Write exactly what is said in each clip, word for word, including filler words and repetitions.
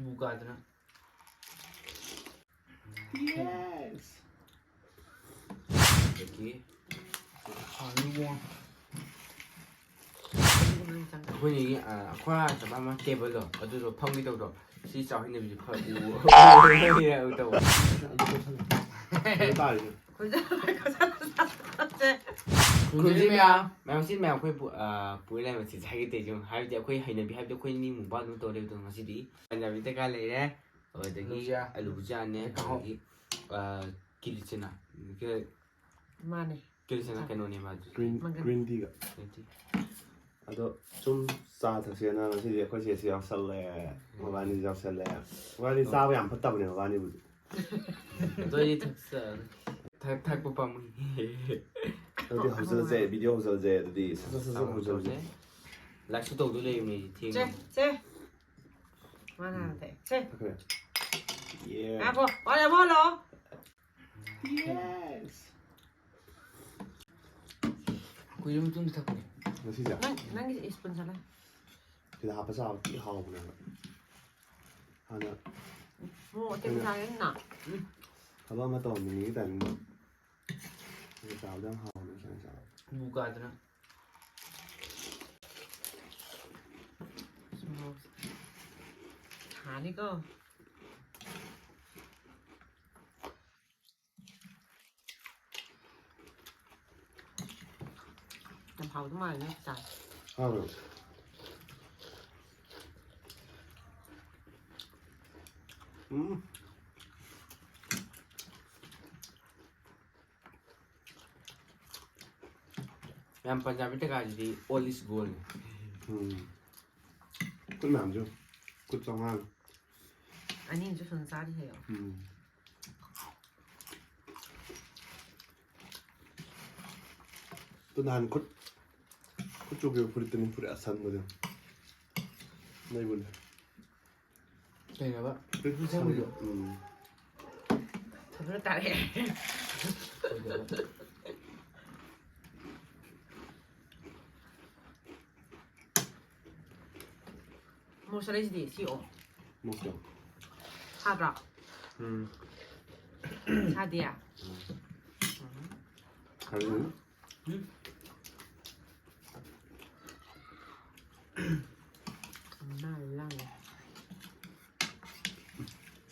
ꯕꯨ ꯀꯥꯗꯅ꯫ Yes. ꯑꯗꯒꯤ ꯑꯩꯈꯣꯏꯅꯤ, ꯑ, ꯑꯩꯈꯣꯏ ꯍꯥꯟꯅ ꯆꯠꯄ ꯑꯃ ꯇꯦꯕꯜꯗꯣ, ꯑꯗꯨꯗꯣ ꯐꯝꯒꯦ ꯇꯧꯗꯣ, ꯁꯤ ꯆꯥꯎ ꯍꯩꯅꯕꯤꯁꯦ ꯐꯔꯛ ꯎ-, ꯇꯧꯕ꯫ ꯈꯨꯔꯨꯝꯖꯔꯤ ꯃꯌꯥꯝ, ꯃꯌꯥꯝ ꯁꯤ ꯃꯌꯥꯝ ꯑꯩꯈꯣꯏ ꯄꯨ-, ꯑ, ꯄꯨꯔ ꯂꯩꯕ ꯁꯤꯁꯦ ꯍꯥꯏꯒꯦ ꯇꯧꯔꯤꯁꯦ ꯌꯦꯡꯉꯨ꯫ ꯍꯥꯏꯕꯗꯤ ꯑꯩꯈꯣꯏ ꯍꯩꯅꯕꯤ ꯍꯥꯏꯕꯗꯤ ꯑꯩꯈꯣꯏ ꯅꯤꯡ ꯃꯨꯛꯕꯥꯡ ꯑꯗꯨꯝ ꯇꯧꯔ ꯂꯩꯕꯗꯣ ꯉꯁꯤꯗꯤ ꯄꯟꯖꯥꯕꯤ ꯇꯀꯥ ꯂꯩꯔꯦ, ꯑꯗꯒꯤ ꯑꯂꯨ ꯚꯨꯖꯤꯌꯥ꯫ ꯑꯂꯨ ꯚꯨꯖꯤꯌꯥꯅꯦ, ꯑꯗꯒꯤ, ꯑ, ꯀꯤꯂꯤ ꯆꯅꯥ꯫ ꯀꯤ-, ꯃꯥꯅꯦ꯫ ꯀꯤꯂꯤ ꯆꯅꯥ ꯀꯩꯅꯣꯅꯦ ꯃꯥꯗꯤ꯫ Green, ꯃꯪꯒꯟ꯫ Green teaꯒ꯫ Green tea꯫ ꯑꯗꯣ ꯁꯨꯝ ꯆꯥ ꯊꯛꯁꯦꯅ ꯉꯁꯤꯗꯤ ꯑꯩꯈꯣꯏ ꯆꯦꯁꯨ ꯌꯥꯎꯁꯜꯂꯦ, ꯃꯕꯥꯅꯤꯁꯨ ꯌꯥꯎꯁꯜꯂꯦ꯫ ꯃꯕꯥꯅꯤ ꯆꯥꯕ ꯌꯥꯝ ꯐꯠꯇꯕꯅꯦ ꯃꯕꯥꯅꯤꯕꯨꯗꯤ꯫ ꯑꯗꯣ ꯑꯩꯗꯤ ꯊꯛꯆ-, ꯊꯛ-, ꯊꯛꯄ ꯄꯥꯝꯃꯨꯏ꯫ ꯑꯗꯨꯗꯤ ꯍꯧꯖꯤꯜꯂꯁꯦ, video ꯍꯧꯖꯤꯜꯂꯁꯦ ꯑꯗꯨꯗꯤ꯫ ꯁꯠ ꯁꯠ ꯁꯠ ꯁꯠ ꯍꯧꯖꯤꯜꯂꯁꯦ꯫ Liveꯁꯨ ꯇꯧꯗꯣꯏ ꯂꯩꯕꯅꯦ ꯊꯦꯡꯅ꯫ ꯆꯦ, ꯆꯦ꯫ ꯃꯥꯅ ꯍꯥꯟꯅ ꯊꯛꯑꯦ꯫ ꯁꯦ꯫ ꯊꯛꯈ꯭ꯔꯦ꯫ Yeah꯫ ꯉꯥꯏꯈꯣ꯫ ꯋꯥꯔꯤ ꯑꯃ ꯍꯜꯂꯣ꯫ Yes꯫ ꯀꯨꯏꯔꯕ ꯃꯇꯨꯡꯗ ꯊꯛꯄꯅꯦ꯫ ꯉꯁꯤꯁꯦ? ꯅꯪ, ꯅꯪꯒꯤꯁꯦ spoon ꯆꯠꯂꯦ꯫ ꯁꯤꯗ ꯍꯥꯞꯄ ꯆꯥꯕ ꯊꯤ ꯍꯥꯎꯕꯅꯦꯕ꯫ ꯍꯥꯟꯅ ꯃꯣꯔꯣꯛ ꯑꯇꯦꯛꯄ ꯑꯩꯅ ꯆꯥꯒꯦ ꯅꯪ? ꯎꯝ꯫ ꯊꯕꯛ ꯑꯃ ꯇꯧꯔꯝꯃꯤꯉꯩꯒꯤ timingꯗꯣ꯫ ꯑꯗꯨ ꯆꯥꯕꯗ ꯌꯥꯝ ꯍꯥꯎꯕꯅꯦ ꯉꯁꯥꯏ ꯆꯥꯕ꯫ ꯕꯨ ꯀꯥꯗꯅ꯫ ꯁꯥꯅꯤꯀꯣ꯫ ꯌꯥꯝ ꯍꯥꯎꯗꯧ ꯃꯥꯜꯂꯦ ꯅꯪ ꯆꯥ꯫ ꯍꯥꯎꯋꯦ꯫ ꯎꯝ꯫ ꯌꯥꯝ ꯄꯟꯖꯥꯕꯤ ꯇꯀꯥꯁꯤꯗꯤ all is gold ꯅꯦ꯫ ꯎꯝ꯫ ꯈꯨꯠ ꯃꯌꯥꯝꯁꯨ ꯈꯨꯠ ꯆꯥꯝꯃꯉꯥꯅꯤ꯫ ꯑꯅꯤꯁꯨ ꯁꯨꯅ ꯆꯥꯔꯤ ꯍꯥꯏꯌꯣ꯫ ꯎꯝ꯫ ꯑꯗꯨ ꯅꯍꯥꯟ ꯈꯨꯠ, ꯈꯨꯠ ꯆꯨꯈꯤꯕ ꯐꯨꯔꯤꯠꯇꯨꯅꯤ, ꯐꯨꯔꯤꯠ ꯑꯁꯪꯕꯗꯨ꯫ ꯂꯩꯕꯅꯦ꯫ ꯀꯩꯅꯣꯕ? ꯐꯨꯔꯤꯠ ꯑꯁꯪꯕꯗꯣ꯫ ꯎꯝ꯫ ꯐꯖꯅ ꯇꯥꯔꯛꯑꯦ꯫ ꯃꯣꯔꯣꯛ ꯁꯥꯔꯩꯁꯤꯗꯤ ꯁꯤ ꯑꯣ꯫ ꯁꯥꯗ꯭ꯔꯣ? ꯎꯝ꯫ ꯁꯥꯗꯤꯌꯦ? ꯎꯝ꯫ ꯎꯝ꯫ ꯀꯔꯤ? ꯎꯝ꯫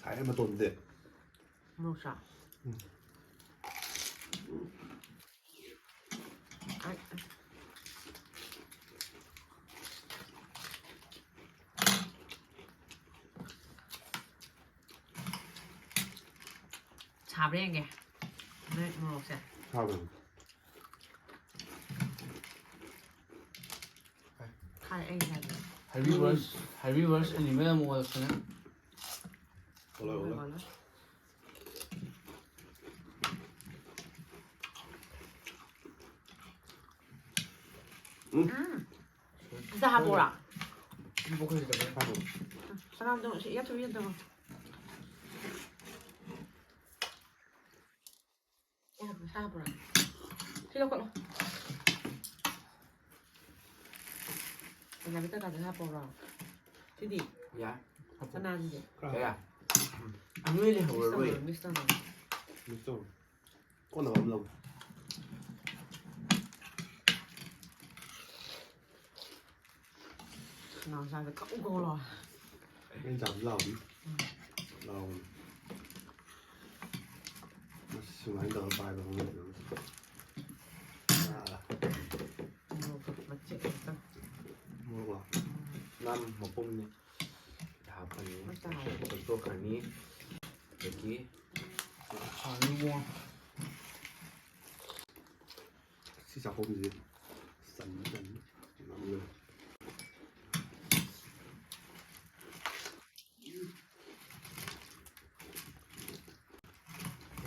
ꯁꯥꯏ ꯃꯇꯣꯟꯗꯤ꯫ ꯃꯣꯔꯣꯛ ꯁꯥ꯫ ꯎꯝ꯫ ꯑꯩ꯫ ꯁꯥꯕ꯭ꯔꯥ ꯌꯦꯡꯒꯦ꯫ ꯅꯣꯏ ꯃꯣꯔꯣꯛꯁꯦ꯫ ꯁꯥꯕꯅꯤ꯫ ꯈꯥꯏ ꯑꯩ ꯍꯥꯏꯕꯅꯦ꯫ Happy birth-, happy birth ꯑꯅꯤ ꯃꯌꯥꯝ ꯑꯣꯜꯂꯛꯇꯅ꯫ ꯑꯣꯜꯂꯣ, ꯑꯣꯜꯂꯣ꯫ ꯑꯣꯜꯂꯣ꯫ ꯎꯝ꯫ ꯎꯝ꯫ ꯑꯝꯇ ꯍꯥꯞꯄꯛꯑꯣꯔꯥ? ꯁꯤ ꯄꯨꯈ꯭ꯔꯤꯁꯤꯗ ꯈꯔ ꯊꯥꯗꯣꯛꯑꯣ꯫ ꯁꯅꯥꯝꯗꯣ ꯁꯤ ꯌꯥꯠꯊꯣꯛ ꯌꯥꯠꯊꯣꯛ꯫ ꯌꯥꯠꯊꯣꯛ ꯁꯥ ꯍꯥꯞꯄꯣꯔꯥ? ꯁꯤ ꯂꯧꯈꯠꯂꯣ꯫ ꯄꯟꯖꯥꯕꯤ ꯇꯇꯥꯗ ꯍꯥꯞꯄꯛꯑꯣꯔꯥ? ꯁꯤꯗꯤ? ꯌꯥꯏ꯫ ꯀꯅꯥꯒꯤꯗꯤ? ꯌꯥꯏ, ꯌꯥꯏ꯫ ꯑꯅꯣꯏ ꯂꯩꯍꯧꯔꯔꯣꯏ꯫ Mix ꯇꯧꯔꯣ, mix ꯇꯧꯔꯣ꯫ Mix ꯇꯧꯔꯣ꯫ ꯀꯣꯟꯅꯕ ꯑꯃ ꯂꯧꯒꯦ꯫ ꯈꯅꯥꯎ ꯆꯥꯕꯗ ꯀꯛꯎ ꯀꯛꯎ ꯂꯥꯎ꯫ ꯑꯩꯅ ꯆꯥꯕꯗꯤ ꯂꯥꯎꯕꯅꯤ꯫ ꯎꯝ꯫ ꯂꯥꯎꯕꯅꯤ꯫ ꯑꯁ, ꯁꯨꯃꯥꯏꯅ ꯇꯧꯔ ꯄꯥꯏꯕ ꯈꯪꯗꯦ꯫ ꯑꯥ꯫ ꯃꯣꯔꯣꯛꯇꯣ ꯃꯆꯦꯠ ꯑꯃꯇꯪ꯫ ꯃꯣꯔꯣꯛꯂꯣ? ꯎꯝ꯫ ꯉꯥ ꯃꯄꯨꯝꯅꯤ꯫ ꯍꯥꯞꯄꯅꯤ꯫ ꯃꯆꯥ꯫ ꯂꯧꯊꯣꯛꯈ꯭ꯔꯅꯤ꯫ ꯑꯗꯒꯤ ꯍꯥꯎꯅꯤꯕꯣ꯫ ꯁꯤ ꯆꯥꯛꯈꯨꯝꯁꯤꯗꯤ ꯆꯟꯗꯤ ꯆꯟꯅꯤ꯫ ꯉꯝꯗꯦ꯫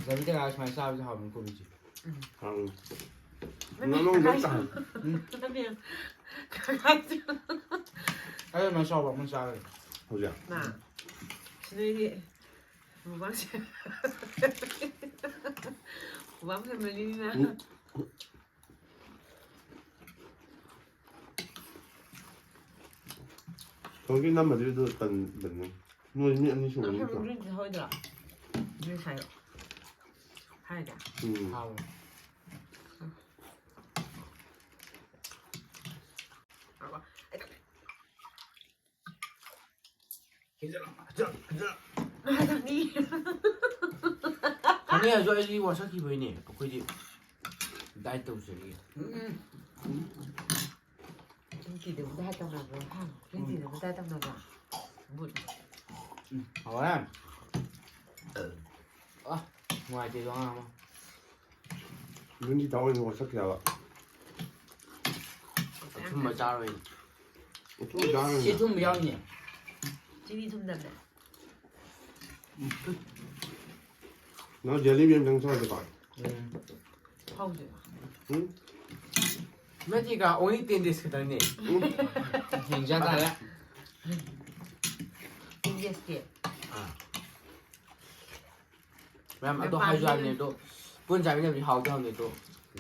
ꯖꯕꯤꯇꯒ ꯁꯨꯃꯥꯏꯅ ꯆꯥꯕꯁꯦ ꯍꯥꯎꯕꯅꯤ ꯀꯣꯕꯤꯁꯦ꯫ ꯎꯝ꯫ ꯍꯥꯎꯕꯅꯤ꯫ ꯅꯪ ꯃꯅꯨꯡꯗ ꯀꯃꯥꯏ-, ꯇꯥꯍꯟ-, ꯎꯝ꯫ ꯅꯪꯗꯤ ꯀꯃꯥꯏ-, ꯑꯩ ꯑꯗꯨꯃꯥꯏꯅ ꯆꯥꯎꯕ ꯑꯃ ꯆꯥꯔꯦ꯫ ꯍꯧꯖꯤꯛ? ꯃꯥ꯫ ꯁꯤꯗꯩꯗꯤ ꯃꯨꯛꯕꯥꯡ ꯁꯦꯝ-, ꯃꯨꯛꯕꯥꯡ ꯁꯦꯝꯕꯅꯤꯅ꯫ ꯎꯝ꯫ ꯊꯣꯏꯒꯤ ꯅꯝꯕꯗꯤ ꯑꯗꯨ ꯇꯟꯕꯅꯤ꯫ ꯅꯣꯏ ꯃꯤ ꯑꯅꯤ ꯁꯨꯕ ꯅꯠꯇ꯭ꯔꯣ? Green tea ꯍꯧꯔꯣꯏꯗ꯭ꯔꯣ? ꯒ꯭ꯔꯤꯟ ꯍꯥꯏꯔꯣ꯫ ꯍꯥꯏꯔꯒꯦ꯫ ꯎꯝ꯫ ꯍꯥꯎꯋꯦ꯫ ꯍꯥꯎꯕ꯫ ꯍꯥꯏꯖꯜꯂꯣ, ꯍꯥꯏꯖꯜꯂꯣ, ꯍꯥꯏꯖꯜꯂꯣ꯫ ꯍꯥꯏꯖꯜꯂꯤ꯫ ꯈꯪꯉꯦ, ꯑꯩꯁꯨ ꯑꯩꯗꯤ ꯋꯥꯁꯛꯈꯤꯕꯩꯅꯦ꯫ ꯑꯩꯈꯣꯏꯗꯤ ꯗꯥꯏꯠ ꯇꯧꯖꯔꯤ꯫ ꯎꯝ꯫ ꯒ꯭ꯔꯤꯟ ꯇꯤꯗꯨꯕꯨ ꯗꯥꯏꯠ ꯇꯧꯅꯕ꯭ꯔꯣ? ꯍꯥ? ꯒ꯭ꯔꯤꯟ ꯇꯤꯗꯨꯕꯨ ꯗꯥꯏꯠ ꯇꯧꯅꯕ꯭ꯔꯣ? ꯕꯨꯠ꯫ ꯎꯝ, ꯍꯥꯎꯔꯦ꯫ ꯑ, ꯅꯨꯡꯉꯥꯏꯇꯦ, ꯑꯗꯣ ꯑꯉꯥꯡ ꯑꯃ꯫ ꯒ꯭ꯔꯤꯟ ꯇꯤ ꯊꯛꯑꯣꯏꯅ ꯋꯥꯁꯛꯈꯤꯔꯕ? ꯑꯊꯨꯝꯕ ꯆꯥꯔꯣꯏ꯫ ꯑꯊꯨꯝꯕ ꯆꯥꯔꯣꯏꯅ꯫ ꯁꯤ ꯑꯊꯨꯝꯕ ꯌꯥꯎꯔꯤꯅꯦ꯫ ꯆꯤꯅꯤ ꯊꯨꯝꯗꯕꯅꯦ꯫ ꯅꯪ ꯖꯦꯂꯤ ꯕꯤ ꯑꯝꯇꯪ ꯆꯥꯔꯁꯤꯀꯣ꯫ ꯎꯝ꯫ ꯍꯧꯗꯣꯏꯕ꯫ ꯎꯝ? ꯅꯠꯇꯦꯒ, only ten days ꯈꯛꯇꯪꯅꯦ꯫ ꯎꯝ꯫ ꯌꯦꯡꯖ ꯇꯥꯔꯦ꯫ Ten days ꯀꯤ꯫ ꯑꯥ꯫ ꯃꯌꯥꯝ, ꯑꯗꯣ ꯃꯌꯥꯝ ꯍꯥꯏꯁꯨ ꯍꯥꯏꯕꯅꯦ, ꯄꯥꯝꯃꯤ꯫ ꯑꯗꯣ ꯄꯨꯟ ꯆꯥꯃꯤꯟꯅꯕꯗꯤ ꯍꯥꯎꯗꯤ ꯍꯥꯎꯅꯤ, ꯑꯗꯣ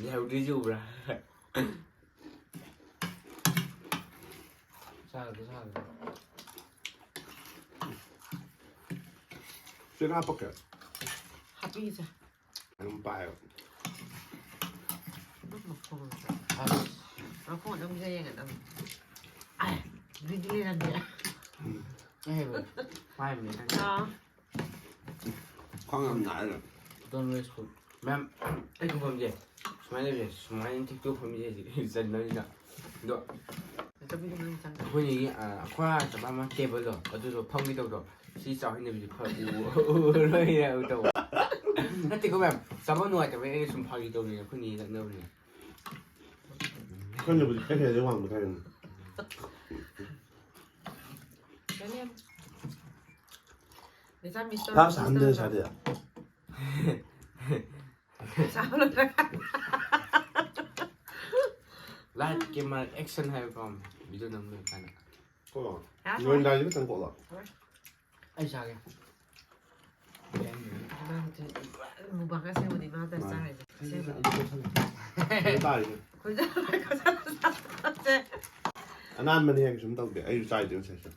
ꯂꯩꯍꯧꯗ꯭ꯔꯤꯁꯤ ꯎꯕ꯭ꯔꯥ? ꯆꯥꯔꯒꯦ, ꯆꯥꯔꯒꯦ꯫ ꯆꯦꯡ ꯍꯥꯞꯄꯛꯀꯦ? ꯍꯥꯞꯄꯤꯒꯦ, ꯆꯦ꯫ ꯑꯗꯨꯝ ꯄꯥꯏꯌꯣ꯫ ꯑꯗꯨꯝ ꯃꯈꯣꯡ ꯑꯗꯨꯝ ꯆꯥꯏ꯫ ꯑꯁ꯫ ꯃꯈꯣꯡ ꯑꯗꯨꯝ ꯌꯦꯡꯉꯦ ꯑꯗꯨꯝ꯫ ꯑꯥꯏ, ꯑꯗꯨꯗꯤ ꯂꯩꯔꯝꯗꯦ꯫ ꯎꯝ꯫ ꯑꯩ ꯍꯥꯏꯕ, ꯄꯥꯏꯕꯅꯦ, ꯅꯪ꯫ ꯑꯥ꯫ ꯈ꯭ꯋꯥꯡ ꯌꯥꯝ ꯅꯥꯏꯅꯦ꯫ Don't waste food꯫ ꯃꯦꯝ, ꯑꯩ ꯈꯪꯐꯝꯁꯦ ꯁꯨꯃꯥꯏꯅ ꯂꯩꯕꯁꯦ, ꯁꯨꯃꯥꯏꯅ ꯊꯦꯛꯇꯣꯛ ꯐꯝꯃꯤꯁꯦ ꯆꯟꯕꯅꯤꯅ꯫ ꯑꯗꯣ ꯑꯩꯈꯣꯏꯅꯤꯒꯤ, ꯑ, ꯑꯩꯈꯣꯏ ꯆꯠꯄ ꯑꯃ ꯇꯦꯕꯜꯗꯣ, ꯑꯗꯨꯗꯣ ꯐꯝꯒꯦ ꯇꯧꯕꯗꯣ, ꯁꯤ ꯆꯥꯎ ꯍꯩꯅꯕꯤꯁꯦ ꯐꯔꯛ ꯎ-, ꯎꯔꯣꯏ ꯍꯥꯏꯕ ꯇꯧꯕ꯫ ꯅꯠꯇꯦꯀꯣ ꯃꯦꯝ, ꯆꯥꯐꯝ ꯅꯨꯡꯉꯥꯏꯇꯕꯩ ꯑꯩꯅ ꯁꯨꯝ ꯐꯥꯒꯤ ꯇꯧꯕꯅꯤꯅ, ꯑꯩꯈꯣꯏꯅꯤ ꯅꯛꯅꯕꯅꯤꯅ꯫ ꯑꯩꯈꯣꯏꯅꯕꯨꯗꯤ ꯈꯔ ꯍꯦꯟꯅ ꯋꯥꯡꯕ ꯊꯥꯏꯅꯤ꯫ ꯗꯦꯅꯤꯌꯦꯜ꯫ ꯃꯦꯆꯥ ꯃꯤꯁ ꯇꯧꯔꯣ, ꯂꯥꯞ ꯃꯤꯁ ꯁꯥꯍꯟꯗꯦ ꯇꯧꯔꯣ꯫ ꯁꯥꯗꯦ꯫ ꯆꯥꯕ ꯂꯣꯏꯔꯒ꯫ Light, camera, action ꯍꯥꯏꯕꯀꯣ, video ꯅꯝꯕ ꯂꯣꯏꯔꯀꯥꯟꯗ꯫ ꯀꯣ? ꯌꯥꯔꯦ, ꯂꯣꯏꯔꯝꯗꯥꯏꯗ ꯈꯤꯇꯪ ꯀꯣꯠꯂꯣ꯫ ꯌꯥꯔꯦ꯫ ꯑꯩ ꯆꯥꯒꯦ꯫ ꯃꯥ ꯍꯧꯖꯤꯛ ꯃꯨꯛꯕꯥꯡ ꯑꯁꯦꯡꯕꯅꯤ ꯃꯥ ꯍꯟꯗꯛ ꯆꯥꯔꯤꯁꯦ꯫ ꯑꯁꯦꯡꯕꯅꯤ꯫ ꯑꯗꯨ ꯇꯥꯔꯤꯁꯦ꯫ ꯑꯩꯈꯣꯏꯁꯨ ꯀꯣꯏꯆꯠ ꯆꯠꯁꯦ꯫ ꯑꯅꯥꯟꯕꯅꯦ ꯍꯥꯏꯕ ꯁꯨꯝ ꯇꯧꯗꯦ꯫ ꯑꯩꯁꯨ ꯆꯥꯏꯗꯨ ꯉꯁꯥꯏꯁꯨ꯫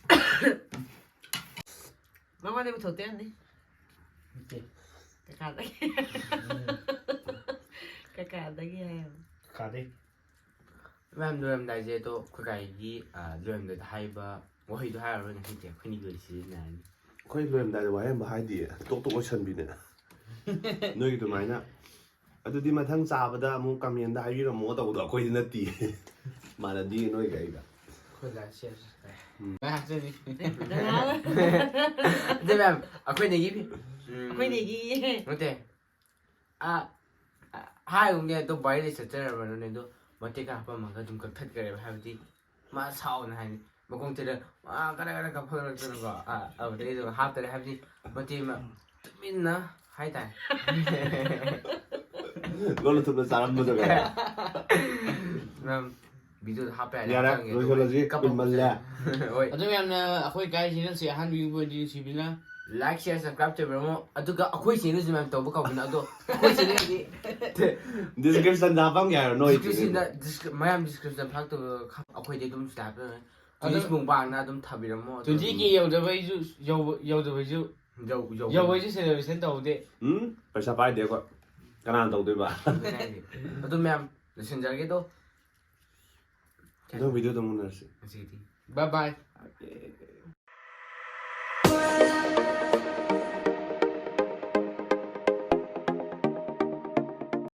ꯃꯃꯥꯗꯤ ꯄꯨꯊꯣꯛꯇꯦ ꯍꯥꯏꯕꯅꯤ꯫ ꯅꯠꯇꯦ꯫ ꯀꯀꯥꯗꯒꯤ꯫ ꯀꯀꯥꯗꯒꯤ ꯍꯥꯏꯌꯣ꯫ ꯀꯥꯗꯩ꯫ ꯃꯌꯥꯝ ꯂꯣꯏꯔꯝꯗꯥꯏꯁꯦ ꯑꯗꯣ ꯑꯩꯈꯣꯏ ꯒꯥꯏꯒꯤ ꯂꯣꯏꯔꯝꯗꯥꯏꯗ ꯍꯥꯏꯕ ꯋꯥꯍꯩꯗꯣ ꯍꯥꯏꯔꯔꯣꯏ ꯉꯁꯤꯗꯤ ꯑꯩꯈꯣꯏꯅꯤ ꯂꯣꯏ ꯁꯤꯖꯤꯟꯅꯔꯅꯤ꯫ ꯑꯩꯈꯣꯏ ꯂꯣꯏꯔꯝꯗꯥꯏꯗ ꯋꯥꯍꯩ ꯑꯃ ꯍꯥꯏꯗꯤꯌꯦ, ꯇꯣꯛ ꯇꯣꯛ ꯂꯣꯏꯁꯟꯕꯤꯅꯦ꯫ ꯅꯣꯏꯒꯤ ꯑꯗꯨꯃꯥꯏꯅ꯫ ꯑꯗꯨꯗꯤ ꯃꯊꯪ ꯆꯥꯕꯗ ꯑꯃꯨꯛ ꯀꯃꯦꯟꯗ ꯍꯥꯏꯕꯤꯔꯝꯃꯣ ꯇꯧꯕꯗꯣ ꯑꯩꯈꯣꯏꯗꯤ ꯅꯠꯇꯦ꯫ ꯃꯥꯟꯅꯗꯦ ꯅꯣꯏꯒ ꯑꯩꯒ꯫ ꯑꯩꯈꯣꯏ ꯂꯥꯏꯐ ꯁꯦꯌꯔ ꯁꯕꯁꯀ꯭ꯔꯥꯏꯕ꯫ ꯎꯝ꯫ ꯉꯥꯏꯍꯥꯛ ꯆꯠꯂꯤ꯫ ꯑꯗꯨ ꯃꯌꯥꯝ ꯑꯩꯈꯣꯏꯗꯒꯤ ꯎꯝ, ꯑꯩꯈꯣꯏꯗꯒꯤ꯫ ꯅꯠꯇꯦ꯫ ꯑ, ꯑ, ꯍꯥꯏꯔꯨꯅꯦ ꯑꯗꯣ ꯚꯥꯏꯔꯦꯜ ꯆꯠꯆꯔꯕꯅꯤꯅꯦ ꯑꯗꯣ ꯃꯇꯦꯛ ꯈꯔ ꯍꯥꯞꯄꯝꯃꯒ ꯑꯗꯨꯝ ꯀꯛꯊꯠꯈ꯭ꯔꯦꯕ ꯍꯥꯏꯕꯗꯤ ꯃꯥ ꯁꯥꯎꯅ ꯍꯥꯏꯅꯤ ꯃꯈꯣꯡ ꯊꯤꯜꯂ ꯑꯥ ꯀꯔ ꯀꯔ ꯀꯞꯐꯒꯠꯂꯛꯇꯅꯀꯣ ꯑꯥ ꯑꯗꯨꯗꯩ ꯑꯗꯨꯝ ꯍꯥꯞꯇꯔꯦ ꯍꯥꯏꯕꯗꯤ ꯃꯇꯦꯛ ꯑꯃ ꯇꯨꯃꯤꯟꯅ ꯍꯥꯏꯇꯥꯔꯦ꯫ ꯂꯣꯟꯅ ꯊꯨꯞꯅ ꯆꯥꯔꯝꯕꯗꯣ ꯀꯩ? ꯃꯌꯥꯝ ꯚꯤꯗꯤꯑꯣꯗ ꯍꯥꯞꯄ ꯌꯥꯔꯦ ꯌꯥꯔꯦ, ꯍꯥꯞꯆꯔꯝꯒꯦ꯫ ꯂꯣꯏꯁꯤꯜꯂꯁꯤ, ꯀꯞꯄ ꯀꯨꯏꯃꯜꯂꯦ꯫ ꯍꯣꯏ꯫ ꯑꯗꯨ ꯃꯌꯥꯝꯅ ꯑꯩꯈꯣꯏ ꯀꯥꯏ ꯆꯦꯅꯦꯜꯁꯦ ꯑꯍꯥꯟꯕꯒꯤ ꯑꯣꯏꯗꯤ ꯅꯨꯡꯁꯤꯕꯤꯅ ꯂꯥꯏꯛ ꯁꯤꯌꯔ ꯁꯕꯁꯀ꯭ꯔꯥꯏꯕ ꯇꯧꯕꯤꯔꯝꯃꯣ ꯑꯗꯨꯒ ꯑꯩꯈꯣꯏ ꯆꯦꯅꯦꯜꯁꯦ ꯃꯌꯥꯝ ꯇꯧꯕ ꯀꯥꯎꯕꯤꯅꯣ ꯑꯗꯣ ꯑꯩꯈꯣꯏ ꯆꯦꯅꯦꯜꯗꯤ ꯗꯤꯁꯀ꯭ꯔꯤꯞꯁꯟꯗ ꯍꯥꯞꯄꯝꯒꯦ ꯍꯥꯏꯔꯣ ꯅꯣꯏ? ꯗꯤꯁꯀ꯭ꯔꯤꯞꯁꯟꯗ ꯗꯤꯁꯀ꯭ꯔꯤ- ꯃꯌꯥꯝ ꯗꯤꯁꯀ꯭ꯔꯤꯞꯁꯟ ꯐꯥꯛꯇꯕ ꯑꯩꯈꯣꯏꯗꯤ ꯑꯗꯨꯝ ꯁꯤꯗ ꯍꯥꯞꯄꯤꯔꯝꯃꯦ꯫ ꯑꯗꯣ ꯇꯨꯔꯤꯁ ꯃꯨꯛꯕꯥꯡꯅ ꯑꯗꯨꯝ ꯊꯥꯕꯤꯔꯝꯃꯣ ꯑꯗꯨꯝ ꯇ꯭ꯋꯦꯟꯇꯤ ꯀꯦ ꯌꯧꯗꯕꯩꯁꯨ ꯌꯧꯕ- ꯌꯧꯗꯕꯩꯁꯨ ꯌꯧ- ꯌꯧ- ꯌꯧꯕꯩꯁꯨ ꯁꯦꯂꯦꯕ꯭ꯔꯦꯁꯟ ꯇꯧꯍꯧꯗꯦ꯫ ꯎꯝ, ꯄꯩꯁꯥ ꯄꯥꯏꯗꯦ ꯑꯩꯈꯣꯏ꯫ ꯀꯅꯥꯅ ꯇꯧꯗꯣꯏꯕ? ꯑꯗꯨꯅꯦ ꯍꯥꯏꯁꯦ꯫ ꯑꯗꯨ ꯃꯌꯥꯝ ꯂꯣꯏꯁꯤꯟꯖꯔꯒꯦ ꯑꯗꯣ ꯑꯗꯨꯝ ꯚꯤꯗꯤꯑꯣꯗ ꯑꯃꯨꯛ ꯎꯅꯔꯁꯤ꯫ ꯉꯁꯤꯒꯤꯗꯤ ꯕꯥꯏ ꯕꯥꯏ꯫